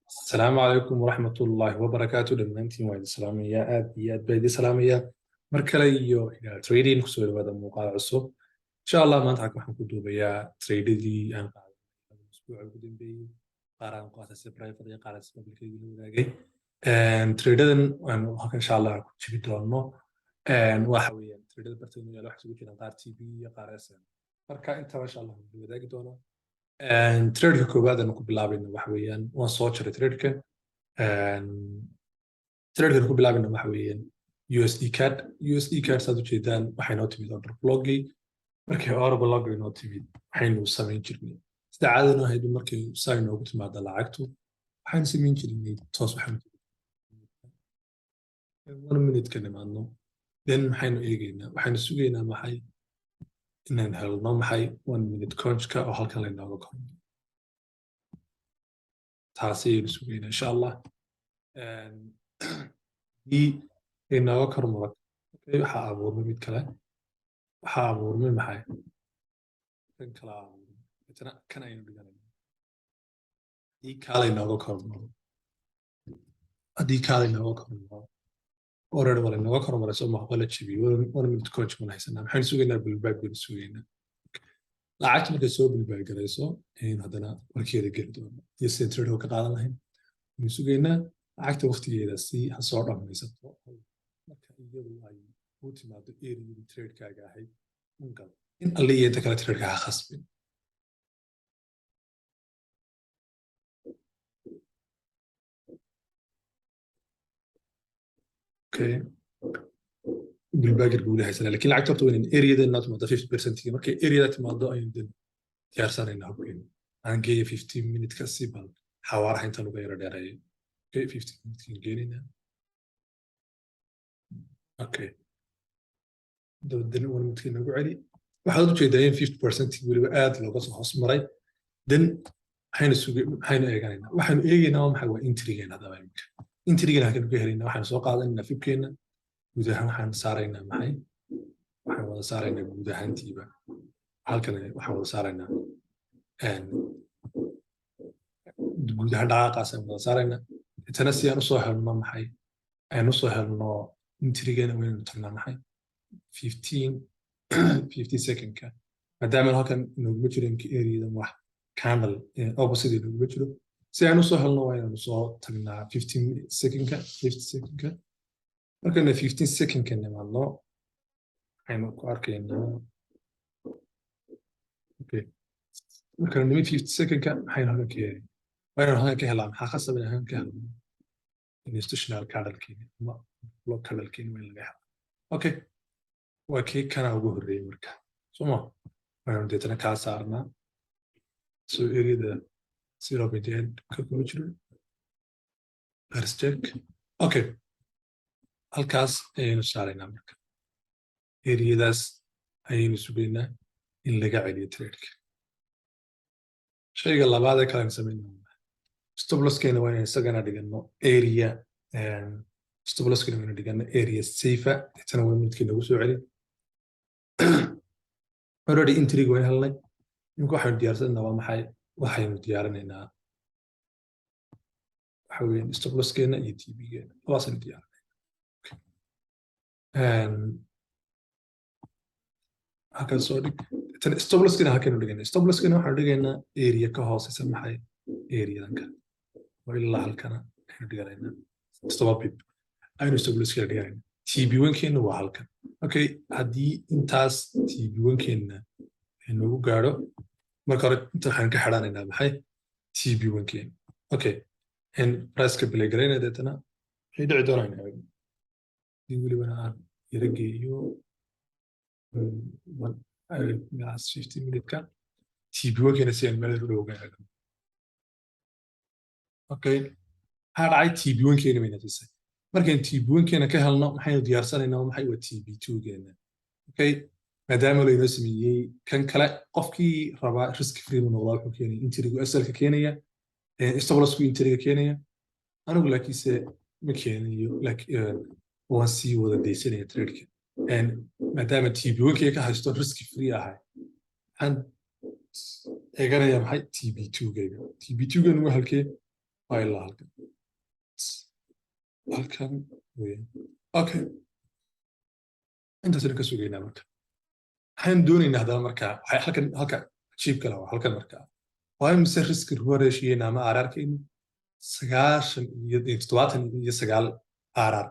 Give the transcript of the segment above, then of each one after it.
Asalaamu calaykum waraxmatullaahi wabarakaatu. Dhammaantiin waa idin salaamayaa, aad iyo aad baa idin salaamayaa mar kale iyo Hilaal Trading. Kusoo dhawaada muuqaal cusub insha Allah. Maanta halkan waxaan ku duubayaa tradadii aan qaaday usbuuca ugu dambeeyey, qaar aan qaatay si private iyo qaar aan si public la wadaagay. Tradadan aan halkan insha Allah ku jibi doono waxa weeyaan tradada barteenu yaala waxay isugu jiraan qaar TP iyo qaar SM. Marka intaba insha Allah waan wadaagi doonaa. Tradeka koowaad aan ku bilaabayna waxa weeyaan, waan soo jaray tradeka. Tradekan ku bilaabayna waxa weeyaan USD CAD. USD CAD saad ujeedaan waxay noo timid order blockgii. Markii order block inoo timid, waxaynu samayn jirnay sida caadada noo ahayd, markay saa inoogu timaada lacagtu waxaynu samayn jirnay toos waxaynu 1 minute ka nimaadno. Then maxaynu eegaynaa? Waxaynu sugaynaa maxay? Inaan helno maxay? 1 minute CHoCHka oo halkan laynooga korno. Taasi ayaynu sugaynaa insha Allah. Haddii laynooga kormaro, waxaa abuurmay mid kale. Waxaa abuurmay maxay? Kan kala abuurmay. Itana kan aynu dhiganayna. Haddii kaa laynooga kormaro, haddii kaa laynooga kormaro, already waa laynooga kormaray, soo maha? Waa la jebiyey. 1 minute CHoCH baan haysanaa. Maxaynu sugaynaa? Pullback baynu sugaynaa. Lacagta markay soo pullback garayso ayaynu haddana warkeeda geli doona iyo sideen trade ka qaadan lahayn. Waynu sugaynaa lacagta waqtigeeda si ha soo dhammaysato. Marka iyadu ay kuu timaado areadii tradekaaga ahayd un gal in alle iyo inta kale tradeka ha khasbin. Okay, pullbacker buu haysanaa, lakin lacagta horta waynan areadeena timaado 50%. Markay areada timaado ayaynu den diyaarsanaynaa hubkeena. Aan geeya 15 minute ka si bal xawaaraha intaan uga yara dheereeyo. Okay, 15 minute kan geenaynaa. Okay, dabadana 1 minute inagu celi. Waxaad ujeedaa in 50% weliba aad looga soo hoos maray. Then maxaynu sugay? Maxaynu eeganaynaa? Waxaynu eegaynaa waa maxay? Waa entrygeena. Haddaba iminka entrygeena halkan ka helaynaa. Waxaynu soo qaadanaynaa fibkeena guud ahaan. Waxaan saaraynaa maxay? Waxaan wada saaraynaa guud ahaantiiba halkan. Waxaan wada saaraynaa guud ahaan dhaqaaqaas ayaan wada saaraynaa. Itana si aan usoo helno maxay, aan usoo helno entrygeena, waynu tagnaa maxay? 15 50 secondka, maadaama halkan inooguma jiro imka areadan wax candle opposite inooguma jiro. Si aan usoo helno waa inaanu soo tagnaa 15 secondka, 50 secondka. Markaynu 15 secondka nimaadno, waxaynu ku arkaynaa, okay, markaynu nimid 50 secondka, maxaynu halkan ka helay? Waa inaynu halkan ka helaa. Maxaa khasab inaan halkan ka helno? Institutional candlekeeni ama block candlekeeni waa in laga helaa. Okay, waa kii kana ugu horreeyey marka, soma? Waaynu deetana kaa saarnaa. So areada 0.8 ka kuma jiro. Let's check. Okay, halkaas ayaynu saaraynaa. Marka areadaas ayaynu sugaynaa in laga celiyo tradeka. Shayga labaad ee kale aynu samaynaa, stop losskeena waa inaan isagana dhigano area. Stop losskeena waa inaan dhigano area safe. Deetana waa midkii nagu soo celin. Already entryga waan helnay. Imika waxaynu diyaarsanaynaa waa maxay? Waxaynu diyaarinaynaa waxa weeyaan stop losskeena iyo TP-geena. Labaasaynu diyaarinayna. Halkan soo dhig. Tan stop losskeena halkaynu dhigaynaa. Stop losskeena waxaanu dhigaynaa area ka hooseysa maxay? Areadan kale oo ilaa halkana aynu dhiganaynaa. 7 pip aynu stop losskeena dhiganaynaa. TP one-keena waa halkan. Okay, haddii intaas TP one-keena nagu gaadho, marka hore inta waxaan ka xidhanaynaa maxay? TP one-keena. Okay, priceka play garaynaya, deetana waxay dhici doonaa in eegno. Haddii welibana aan yara geeyo 15 minute-ka TP one-keena si aan meel u dhow uga eegno. Okay, maxaa dhacay? TP one-keena bayna tusay. Markaynu TP one-keena ka helno, maxaynu diyaarsanaynaa? Maxay? Waa TP two-geena. Okay, maadaama laynoo sameeyey kan kale, qofkii rabaa risk free inuu noqdaa wuxuu keenaya entrygu SL-ka keenaya, stop lossku entryga keenaya. Anigu laakiinse ma keenayo, waan sii wada daysanaya tradeka. Maadaama TP one-keyga ka haysto, risk free ahay, waxaan eeganaya maxay? TP two-geyga. TP two-geenu waa halkee? Waa ilaa halkan, halkan weeyaan. Okay, intaasaynu ka sugaynaa. Marka waxaan doonaynaa haddaba, marka waxay halkan, halka ajiibka la waa halkan. Marka waa imise risk reward ratio ama RR-keenu? 90 iyo 79 RR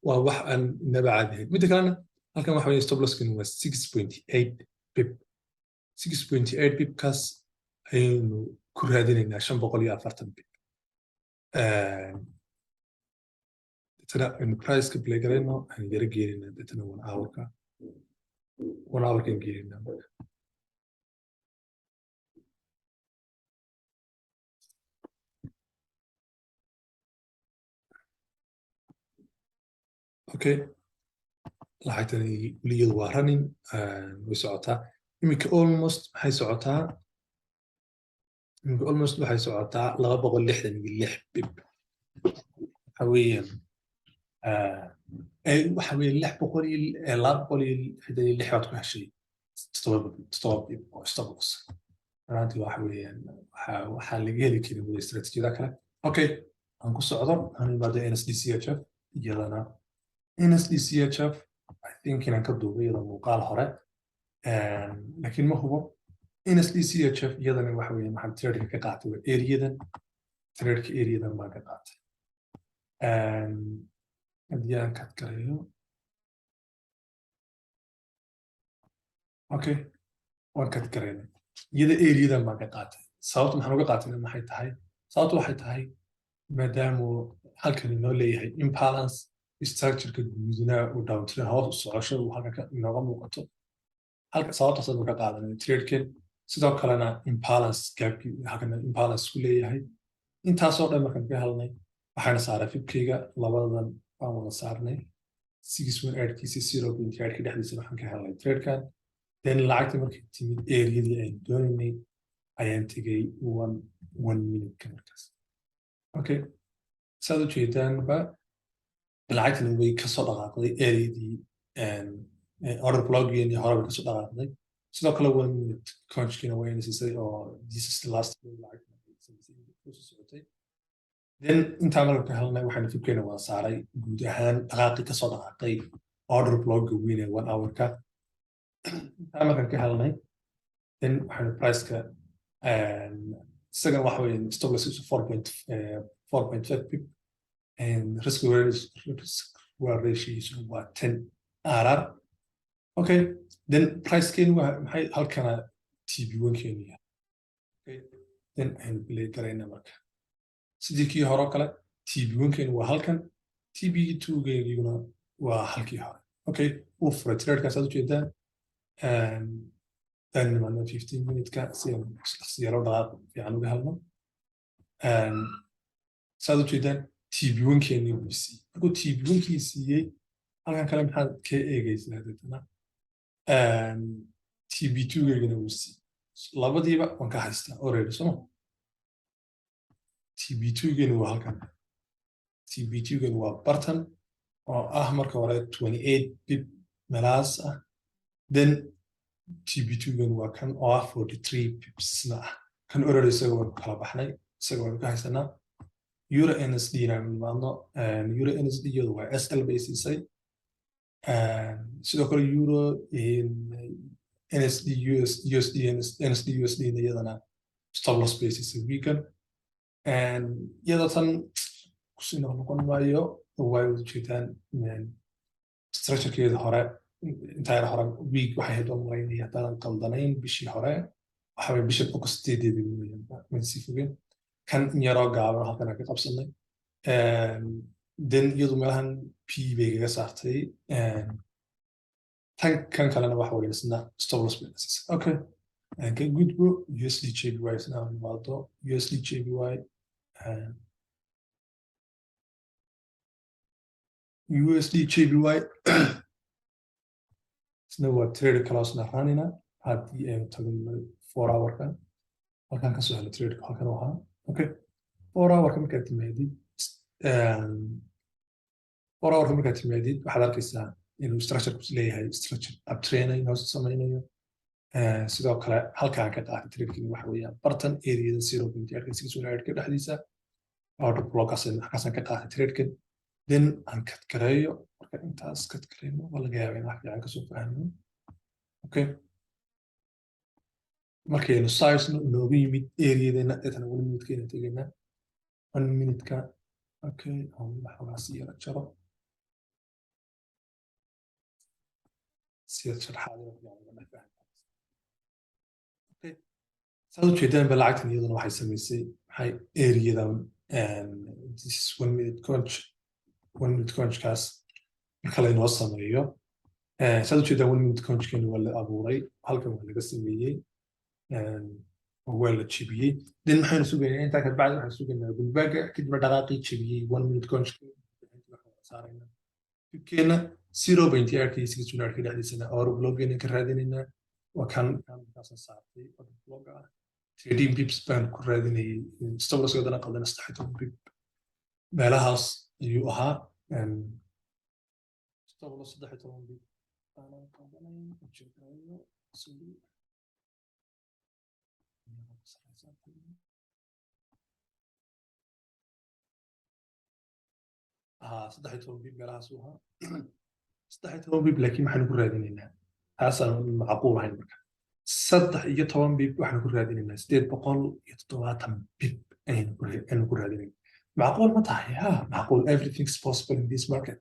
waa wax aan inaba caadi ahayn. Midda kalena, halkan waxa weeye stop loss-keenu waa 6.8 pip. 6.8 pip-kaas ayaynu ku raadinaynaa 540 pip. Deetana aynu price-ka play garayno, aynu yara geenaynaa. Deetana one hour-ka, one hour-kan geenaynaa marka. Okay, lacagtani weli iyadu waa running, way socotaa iminka. Almost maxay socotaa iminka? Almost waxay socotaa 266 pip. Waxa weeyaan, waxa weeye 600 iyo 266 baad ku heshay 7 pip oo stop loss. Runtii waxa weeyaan waxaa laga heli karin wada istaraatiijiyada kale. Okay, aan ku socdo, aan imaado NZDCHF. Iyadana NZDCHF, I think inaan ka duubay iyada muuqaal hore, laakiin ma hubo. NZDCHF iyadana waxa weeye maxaan trade-ka ka qaatay? Waa area-dan, trade-ka area-dan baan ka qaatay. Haddii aan cut gareeyo, okay, waan cut gareynay. Iyada area-dan baan ka qaatay. Sababta maxaan uga qaatayna maxay tahay? Sababtu waxay tahay maadaamu halkan inoo leeyahay imbalance structure-ka guudna uu downtrend, hoos u socosho uu halkan inooga muuqato halka, sababtaas aynu ka qaadanay trade-ken. Sidoo kalena imbalance gap-kii halkan imbalance ku leeyahay. Intaasoo dhan markaan ka helnay, waxaana saaray fib-kayga, labadan baan wada saarnay, 618-kiisi, 0.8-ka dhexdiisa waxaan ka helnay trade-kan. Then lacagtii markay timid area-dii aynu doonaynay ayaan tegay one minute-ka markaas. Okay, saad u jeedaanba, lacagtani way kasoo dhaqaaqday area-dii order block-geeni hore bay kasoo dhaqaaqday. Sidoo kale one minute CHoCH-kiina wayna siisay, oo this is the last lacag kusoo socotay. Then intaa marka ka helnay, waxaynu fib-keena wada saaray guud ahaan dhaqaaqii kasoo dhaqaaqay order block-ga weyn ee one hour-ka. Intaa markaan ka helnay, then waxaynu price-ka isagana waxa weeye stop loss 4.5 pip and risk reward ratio waa 10 RR. Okay, then price-keenu waa maxay? Halkana TP1 keenu yahay. Okay, then aynu play garayna marka sidii kii hore oo kale. TP1 keenu waa halkan, TP2 geyguna waa halkii hore. Okay, wuu furay trade-kaas, aad ujeedaan. Then nimaadno 15 minute-ka si aan si yaro dhaqaaq fiican uga helno. Saad ujeedaan, TP1 keenii buu siiyey. Markuu TP1 kii siiyey, halkan kale maxaad ka eegaysaa? Deetana TP2 geygana wuu siiyey. Labadiiba waan ka haystaa already, soma? TP2 geenu waa halkan, TP2 geenu waa bartan oo ah marka hore 28 pip meelahaas ah. Then TP2 geenu waa kan oo ah 43 pips-na ah. Kan already isaga waanu kala baxnay, isaga waanu ka haysanaa. Euro NZD inaan nimaadno. Euro NZD iyadu waa SL bay siisay. Sidoo kale euro NZD US, USD NZD USD iyadana stop loss bay siisay weekend. Iyadoo tan kusii noqon maayo, way ujeedaan structure-keeda hore. Intaa yar hore week waxay ahayd, waan malaynaya haddaanan qaldanayn, bishii hore, waxa weye bisha August 8-deedii weeyaan, ma sii fogeen. Kan in yaroo gaaban halkan aan ka qabsanay. Then iyadu meelahan P bay kaga saartay. Tan kan kalena waxa weye isna stop loss bay siisay. Okay, aan ka gudbo USD JPY, isna aan imaado USD JPY. USD JPY isna waa trade kaloo isna running-na. Haddii aynu tagno 4 hour-ka, halkan kasoo helay trade halkan u ahaa. Okay, 4 hour-ka markaad timaadid, 4 hour-ka markaad timaadid, waxaad arkaysaa inuu structure ku leeyahay, structure uptrend inoo samaynayo. Sidoo kale halkaan ka qaatay trade-kii waxa weeyaan bartan area-da 0.6 ka dhexdiisa. Order blockgaas halkaasaan ka qaatay tradekan. Then aan cut gareeyo. Marka intaas cut gareyno, waa laga yaabaa in wax fiican kasoo fahmo. Okay, markaynu size inoogu yimid areadeena, deetana 1 minute-keena tegaynaa, 1 minute-ka. Okay, aan waxoogaa si yara jaro sida sharxaad fiican uga dhex fahmi. Okay, saad ujeedaan ba, lacagtan iyaduna waxay samaysay maxay? Areadan, this is 1 minute CHoCH. 1 minute CHoCH-kaas marka laynoo sameeyo, saad ujeedaan, 1 minute CHoCH-keena waa la abuuray, halkan waa laga sameeyey, waa la jebiyey. Then maxaynu sugaynaa intaa kabacdi? Waxaan sugaynaa pullback-ga, kadibna dhaqaaqii jebiyey 1 minute CHoCH saaraynaa fibkeena 0.8 six unarka dhexdiisana order blockgeena ka raadinaynaa. Waa kan kaasaan saartay order block ah. 13 pips baan ku raadinayay. Stop loss haddana qaldana 13 pip meelahaas ayuu ahaa. Stop loss 13 pip aanan qaldanayn ujeedayo, sorry. 13 pip meelahaas uu ahaa, 13 pip. Laakiin maxaynu ku raadinaynaa? Taasaan macquul ahayn. Marka 13 pip waxaanu ku raadinaynaa, 870 pip ayaynu ku raadinaynaa. Macquul ma tahay? Ha, macquul. Everything's possible in this market,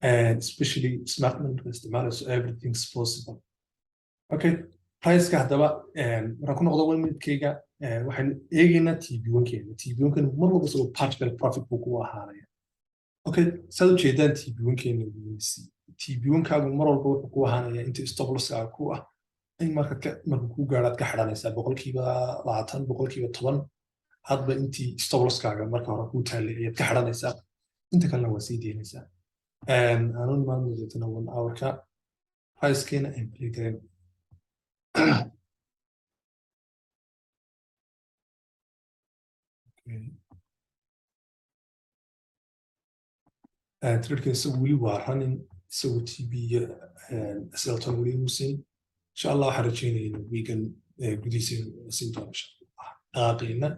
and especially smart money marka isticmaalayso, everything's possible. Okay, priceka haddaba markaan ku noqdo 1 minute-kayga, waxaynu eegaynaa TP1-keena. TP1-keena mar walba isagoo partial profit buu ku ahaanaya. Okay, saad ujeedaan, TP1-keena, TP1-kaagu mar walba wuxuu ku ahaanaya inta stop loss-kaaga ku ah. In marka markuu kuu gaadhaad ka xidhanaysaa 20%, 10%, hadba intii stop loss-kaaga marka hore kuu taallay ayaad ka xidhanaysaa, inta kalena waa sii deynaysaa. Aanu nimaadno deetana 1 hour-ka pricekeena aan play gareyn. Okay. Tradekan isagu weli waa running, isagu TP iyo SL-ton weli muusin. Insha Allah waxaan rajeynaya inuu weegan gudihiisa inuu siin doono, insha Allah, dhaqaaqiina.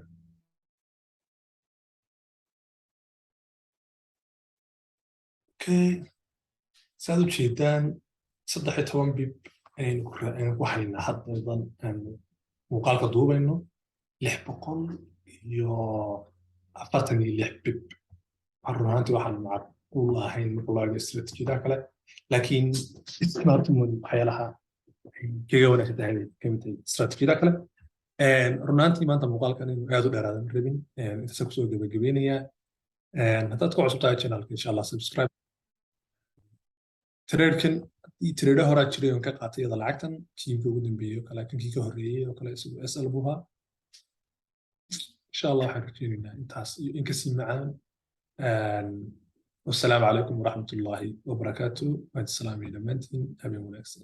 Okay, saad ujeedaan, 13 pip ayaynu ku haynaa haddadan aanu muuqaalka duubayno, 646 pip. Run ahaantii waxaan macquul ahayn marka loo eego istiraatiijiyadaha kale, laakiin smart money waxyaalaha ay kaga wanaagsan tahay bay kamid tahay istiraatiijiyadaha kale. Run ahaantii maanta muuqaalkan inuu aad u dheeraada ma rabin, intaasaan kusoo gebagabeynayaa. Haddaad ku cusub tahay channelka, insha Allah subscribe. Tradekan trade horaa jiray oon ka qaatay iyada lacagtan, kiimka ugu dambeeyey oo kale, kankii ka horreeyey oo kale, isagu SL buu ahaa. Insha Allah waxaan rajeynaynaa intaas iyo in kasii macaan. Wassalaamu calaykum waraxmatullaahi wabarakaatu. Waad salaamay dhammaantiin, habeen wanaagsan.